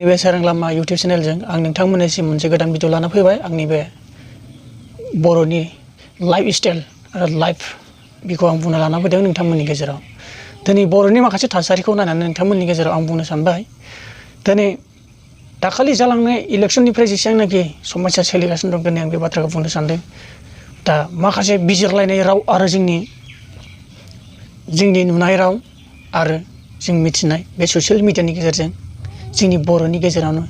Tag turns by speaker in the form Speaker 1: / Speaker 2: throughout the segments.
Speaker 1: बे सारां लामा YouTube चेनेलजों आं नोंथांमोननिसिम मोनसे गोदान भिडिअ लाना फैबाय आंनि बे बर'नि लाइफ स्टाइल आरो लाइफ बेखौ आं बुंना लाना फैदों नोंथांमोननि गेजेराव। दिनै बर'नि माखासे थासारिखौ नायनानै नोंथांमोननि गेजेराव आं बुंनो सानबाय। दिनै दाखालि जालांनाय इलेक्सननिफ्राय जेसेबांनाखि समस्या सोलिगासिनो दं दिनै आं बे बाथ्राखौ बुंनो सानदों। दा माखासे बिजिरलायनाय राव आरो जोंनि नुनाय राव आरो जों मिथिनाय बे ससियेल मिडियानि गेजेरजों जोंनि बर'नि गेजेरावनो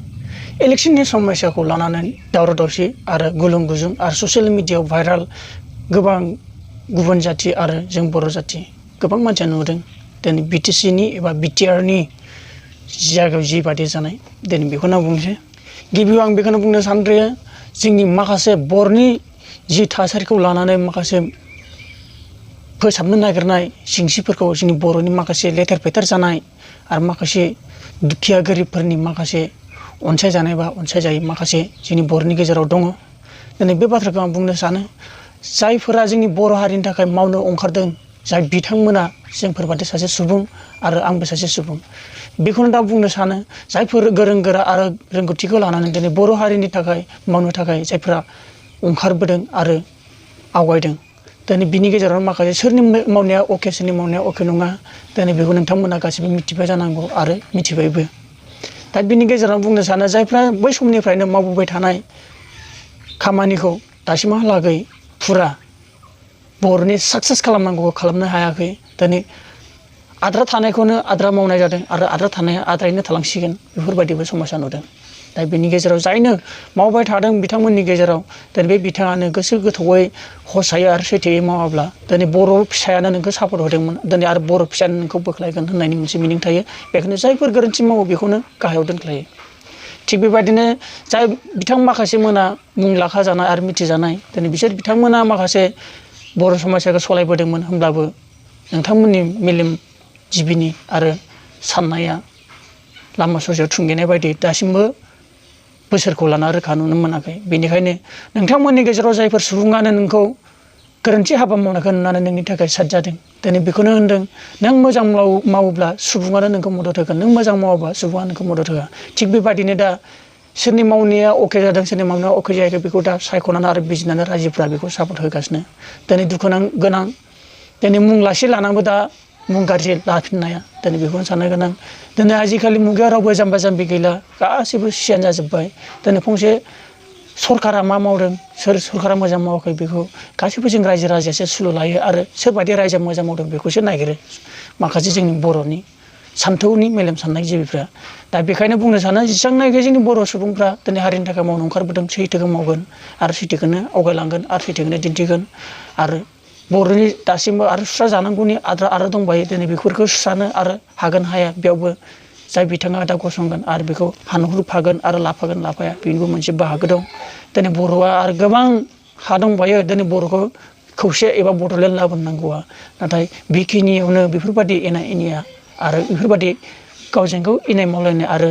Speaker 1: इलेक्शननि समस्याखौ लानानै दावराव दावसि आरो गुलुं गुजुं आरो ससियेल मिडियायाव भाइराल गोबां गुबुन जाथि आरो जों बर' जाथि गोबां मानसिया नुदों। दिनै BTCनि एबा BTRनि जायगायाव जिबादि जानाय दिनै बेखौनो आं बुंनोसै। गिबियाव आं बेखौनो बुंनो सानग्रोयो जोंनि माखासे बर'नि जि थासारिखौ लानानै माखासे फोसाबनो नागिरनाय सिंसिफोरखौ जोंनि बर'नि माखासे लेथेर फेथेर जानाय आरो माखासे दुखिया गोरिबफोरनि माखासे अनसायजानाय बा अनसायजायै माखासे जोंनि बर'नि गेजेराव दङ। दिनै बे बाथ्राखौ आं बुंनो सानो जायफोरा जोंनि बर' हारिनि थाखाय मावनो ओंखारदों जाय बिथांमोना जोंफोरबादि सासे सुबुं आरो आंबो सासे सुबुं बेखौनो दा बुंनो सानो जायफोर गोरों गोरा आरो रोंगौथिखौ लानानै दिनै बर' हारिनि थाखाय मावनो थाखाय जायफोरा ओंखारबोदों आरो आवगायदों दिनै बिनि गेजेराव माखासे सोरनि मावनाया अके सोरनि मावनाया अके नङा दिनै बेखौ नोंथांमोना गासिबो मिथिबाय जानांगौ आरो मिथिबायबो। दा बिनि गेजेराव बुंनो सानो जायफ्रा बै समनिफ्रायनो मावबोबाय थानाय खामानिखौ दासिमहालागै फुरा बर'नि साक्सेस खालामनांगौखौ खालामनो हायाखै। दिनै आद्रा थानायखौनो आद्रा मावनाय जादों आरो आद्रा थानाया आद्रायैनो थालांसिगोन बेफोरबायदिबो समस्या नुदों। दा बिनि गेजेराव जायनो मावबाय थादों बिथांमोननि गेजेराव दिनै बे बिथाङानो गोसो गोथौयै हसायै आरो सैथोयै मावाब्ला दिनै बर' फिसायानो नोंखौ सापर्ट होदोंमोन दिनै आरो बर' फिसायानो नोंखौ बोख्लायगोन होननायनि मोनसे मिनिं थायो। बेखायनो जायफोर गोरोन्थि मावो बेखौनो गाहायाव दोनख्लायो। थिग बेबायदिनो जाय बिथां माखासे मोना मुं लाखाजानाय आरो मिथिजानाय दिनै बिसोर बिथांमोना माखासे बर' समाजखौ सलायबोदोंमोन होमब्लाबो नोंथांमोननि मेलेम जिबिनि आरो साननाया लामा ससेयाव थुंगेनाय बायदि दासिमबो बोसोरखौ लाना रोखा नुनो मोनाखै। बेनिखायनो नोंथांमोननि गेजेराव जायफोर सुबुङानो नोंखौ गोरोन्थि हाबा मावनायखौ नुनानै नोंनि थाखाय साद जादों दिनै बेखौनो होनदों नों मोजां मावोब्ला सुबुङानो नोंखौ मदद होगोन नों मोजां मावाब्ला सुबुङा नोंखौ मदद होआ। थिग बेबायदिनो दा सोरनि मावनाया अके जादों सोरनि मावनाया अके जायाखै बेखौ दा सायख'नानै आरो बिजिरनानै रायजोफ्रा बेखौ सापर्ट होगासिनो। दिनै दुखु गोनां दिनै मुं लासे लानांबो दा मुं गाज्रि लाफिननाया दिनै बेखौनो साननो गोनां। दिनै आजिखालि मुगायाव रावबो जाम्बा जाम्बि गैला गासैबो सियान जाजोब्बाय। दिनै फंसे सरकारा मा मावदों सोर सरकारा मोजां मावाखै बेखौ गासैबो जों रायजो राजायासो सुलु लायो आरो सोरबादि रायजोआ मोजां मावदों बेखौसो नागिरो माखासे जोंनि बर'नि सान्थौनि मेलेम साननाय जिबिफ्रा। दा बेखायनो बुंनो सानो जेसेबांनाखि जोंनि बर' सुबुंफ्रा दिनै हारिनि थाखाय मावनो ओंखारबोदों सैथोखौ मावगोन आरो सैथोखौनो आवगायलांगोन आरो सैथोखौनो दिन्थिगोन आरो बर'नि दासिमबो आरो सुस्रा जानांगौनि आद्रा दंबायो दिनै बेफोरखौ सुस्रानो आरो हागोन हाया बेयावबो जाय बिथाङा दा गसंगोन आरो बेखौ हानहरफागोन आरो लाफागोन लाफाया बेनिबो मोनसे बाहागो दं। दिनै बर'आ आरो गोबां हा दंबायो दिनै बर'खौ खौसे एबा बड'लेण्ड लाबोनांगौआ नाथाय बेखिनियावनो बेफोरबायदि एना एनिया आरो बेफोरबायदि गावजों गाव इनाय मावलायनाय आरो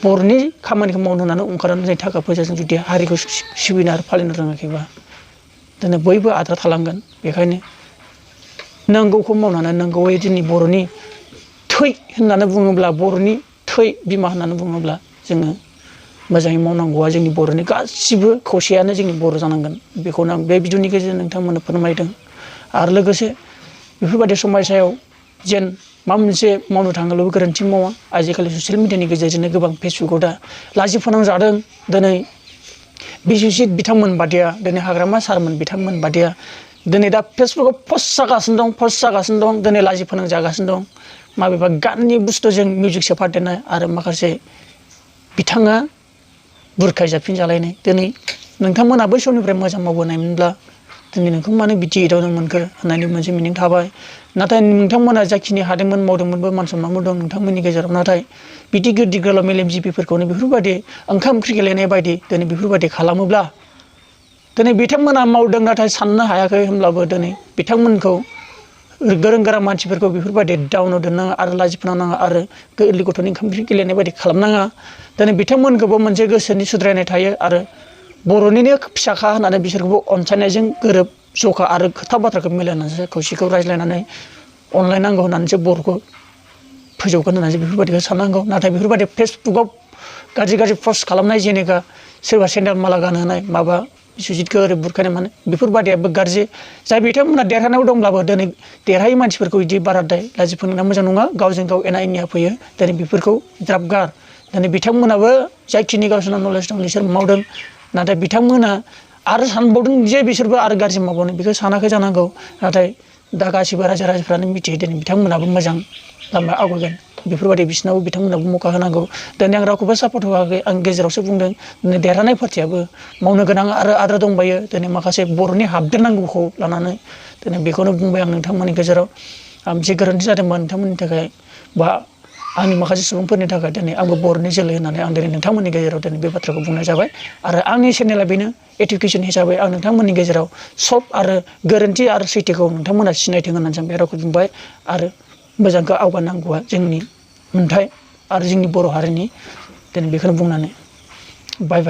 Speaker 1: बर'नि खामानिखौ मावनो होननानै ओंखारनानै जों थाखा फैसाजों जुदि हारिखौ सिबिनो आरो फालिनो रोङाखैबा दिनै बयबो आद्रा थालांगोन। बेखायनो नांगौखौ मावनानै नांगौयै जोंनि बर'नि थै होननानै बुङोब्ला बर'नि थै बिमा होननानै बुङोब्ला जोङो मोजाङै मावनांगौआ जोंनि बर'नि गासिबो खौसेयानो जोंनि बर' जानांगोन। बेखौनो आं बे भिडिअनि गेजेरजों नोंथांमोननो फोरमायदों। आरो लोगोसे बेफोरबायदि समस्यायाव जेन माबा मोनसे मावनो थाङोब्लाबो गोरोन्थि मावा। आजिखालि ससियेल मिडियानि गेजेरजोंनो गोबां फेसबुकआव दा लाजि फोनांजादों दिनै बिजुजित बिथांमोन बादिया दिनै हाग्रामा सारमोन बिथांमोन बादिया दिनै दा फेसबुकाव पस्ट जागासिनो दं दिनै लाजि फोनांजागासिनो दं। माबेबा गाननि बुस्थुजों मिउजिक सोफादेरनाय आरो माखासे बिथाङा बुरखाय जाफिनजालायनाय दिनै नोंथांमोना बै समनिफ्राय मोजां मावबोनायमोनब्ला दिनै नोंखौ मानो बिदि एदावनो मोनखो होननानै मोनसे मिनिं थाबाय। नाथाय नोंथांमोना जाखिनि हादोंमोन मावदोंमोनबो मान सनमानबो दं नोंथांमोननि गेजेराव। नाथाय बिदि गिदिर गोलाव मेलेमजिबिफोरखौनो बेफोरबायदि ओंखाम ओंख्रि गेलेनाय बायदि दिनै बेफोरबायदि खालामोब्ला दिनै बिथांमोना मावदों नाथाय साननो हायाखै होनब्लाबो दिनै बिथांमोनखौ गोरों गोरा मानसिफोरखौ बेफोरबायदि डाउनाव दोननाङा आरो लाजि फोनांनाङा आरो गोरलै गथ'नि ओंखाम ओंख्रि गेलेनाय बायदि खालामनाङा। दिनै बिथांमोनखौबो मोनसे गोसोनि सुद्रायनाय थायो आरो बर'निनो फिसाखा होननानै बिसोरखौबो अनसायनायजों गोरोब जखा आरो खोथा बाथ्राखौ मिलायनानैसो खौसेखौ रायज्लायनानै अनलायनांगौ होननानैसो बर'खौ फोजौगोन होननानैसो बेफोरबायदिखौ साननांगौ। नाथाय बेफोरबायदि फेसबुकाव गाज्रि पस्ट खालामनाय जेनेका सोरबा सेन्डाल माला गानहोनाय माबा बिस्वजितखौ ओरै बुरखायनाय माने बेफोरबादियाबो गाज्रि जाय बिथांमोना देरहानायाव दंब्लाबो दिनै देरहायै मानसिफोरखौ बिदि बाराद्राय लाजि फोनांना मोजां नङा गावजों गाव एना एनिया फैयो दिनै बेफोरखौ ज्राब गार दिनै बिथांमोनाबो जायखिनि गावसोरनाव नलेज दं बिसोर मावदों नाथाय बिथांमोना आरो सानबावदों जे बिसोरबो आरो गाज्रि मावबावनो बेखौ सानाखै जानांगौ नाथाय दा गासिबो रायजो राजाफ्रानो मिथियो दिनै बिथांमोनाबो मोजां लामायाव आवगायगोन बेफोरबायदि बिसोरनाबो बिथांमोनाबो मौका होनांगौ दिनै आं रावखौबो सापर्ट होआखै आं गेजेरावसो बुंदों दिनै देरहानाय पार्टियाबो मावनो गोनां आरो दंबायो दिनै माखासे बर'नि हाबदेरनांगौखौ लानानै दिनै बेखौनो बुंबाय आं नोंथांमोननि गेजेराव आं जे गोरोन्थि जादोंमोन नोंथांमोननि थाखाय बा आंनि माखासे सुबुंफोरनि थाखाय दिनै आंबो बर'नि जोलै होननानै आं दिनै नोंथांमोननि गेजेराव दिनै बे बाथ्राखौ बुंनाय जाबाय आरो आंनि चेनेला बेनो इडुकेसन हिसाबै आं नोंथांमोननि गेजेराव सब आरो गोरोन्थि आरो सैथोखौ नोंथांमोना सिनायथों होननानै आं बे रावखौ बुंबाय आरो मोजांखौ आवगायनांगौआ जोंनि मोन्थाय आरो जोंनि बर' हारिनि दिनै बेखौनो बुंनानै बाय